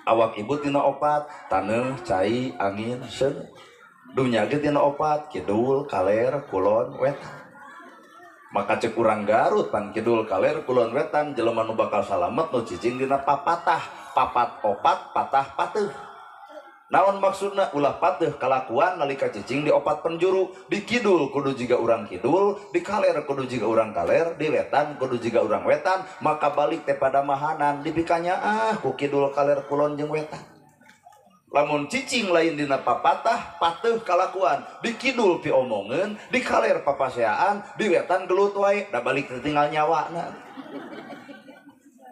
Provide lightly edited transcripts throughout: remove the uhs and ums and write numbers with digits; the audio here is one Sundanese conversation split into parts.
Awak ibu tina opat, taneuh, cai, angin, seuneu. Dunya ge tina opat, kidul, kaler, kulon, wetan. Maka cek urang Garut pan kidul kaler kulon wetan jelema nu bakal salamet nu cicing dina papatah, papat opat, patah pateuh. Naon maksudna ulah pateuh kalakuan nalika cicing di opat penjuru, di kidul kudu jiga urang kidul, di kaler kudu jiga urang kaler, di wetan kudu jiga urang wetan, maka balik teh pada mahanan dipikanyaah ku kidul kaler kulon jeung wetan. Lamun cicing lain dina papatah, pateuh kalakuan, di kidul piomongeun, di kaler papaseaan, di wetan gelut wae, da balik teh tinggal nyawana.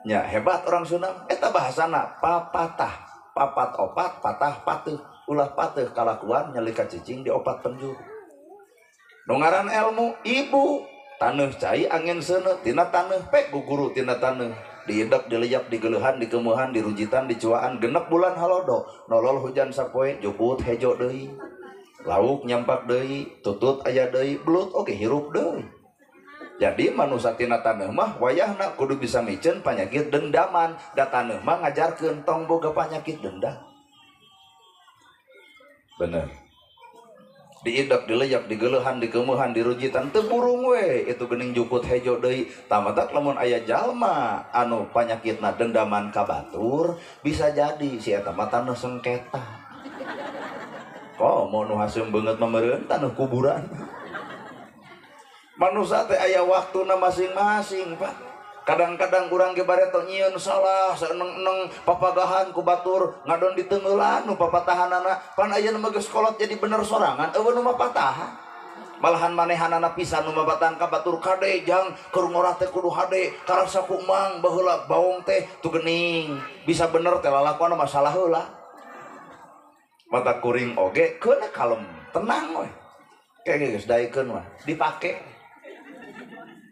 Nya hebat orang Sunda, eta bahasana papatah. Papat opat, patah pateuh, ulah pateuh kalakuan nyalika cicing di opat penjuru. Nu ngaran ilmu ibu, taneuh cai angin seuneu tina taneuh pek guguru tina taneuh, diidek dileyak digeleuhan dikemeuhan dirujitan dicuaan genep bulan halodo, nolol hujan sapoe juput hejo deui, lauk nyampak deui, tutut aya deui, belut oge hirup deui. Jadi manusia tina taneuh mah wayahna kudu bisa miceun panyakit dendaman, da taneuh mah ngajarkeun tong boga panyakit dendam. Bener. Diidek, dileyak, digeleuhan, dikemeuhan, dirujitan teu burung we itu geuning jukut hejo deui. Tamatak lamun aya jalma anu panyakitna dendaman ka batur, bisa jadi si eta mah taneuh sengketa. Komo nu haseum beungeut mah meureun taneuh kuburan. Manusia teh aya waktuna masing-masing, Pak. Kadang-kadang urang ge bareto nyieun salah saeneng-eneng papagahan ku batur ngadon diteungeulan nu papatahanana, pan ayeuna mah geus kolot jadi bener sorangan eueuh nu mapatahan. Malahan manehanana pisan nu mapatahan ka batur kade jang keur ngorah teh kudu hade karasa ku mang baheula baong teh tu geuning bisa bener teh lalakuan mah salah heula. Mata kuring oge keuna kalem tenang we. Kayak geus daekeun mah dipake.